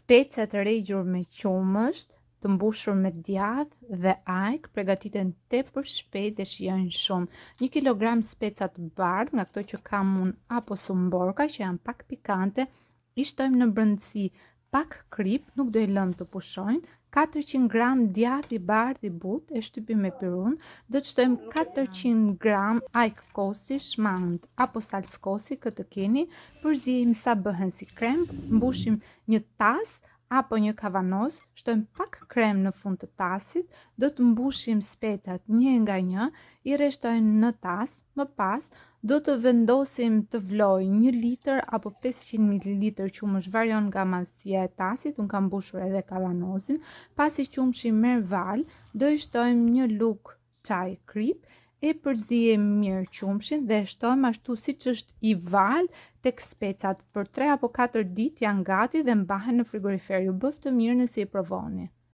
Speca të regjur me qumësht, të mbushur me djathë dhe ajkë, pregatiten tepër shpejt dhe shijojnë shumë. 1 kilogram speca të bardhë, nga këto që kam unë apo sumborka që janë pak pikante, i shtojmë në brendësi pak kripë, nuk do i lëmë të pushojnë, 400 gram djathë i bardhë i butë, e shtypim me pirun, do të shtojmë 400 gram ajkë kosi, shmand apo salcë kosi, këtë keni, përziejmë sa bëhen si krem, mbushim një tas apo një kavanoz, shtojmë pak krem në fund të tasit, do të mbushim specat një nga një, i rreshtojmë në tas, më pas do të vendosim të vlojë 1 litër apo 500 ml qumësht varion nga madhësia e tasit, unë kam mbushur edhe kavanozin, pasi qumështi merr valë, do i shtojmë një lugë çaj kripë, e përziejmë mirë qumështin dhe e shtojmë ashtu siç është i valë tek specat. Për 3 apo 4 ditë janë gati dhe mbahen në frigorifer. Ju bëftë mirë nëse i provoni.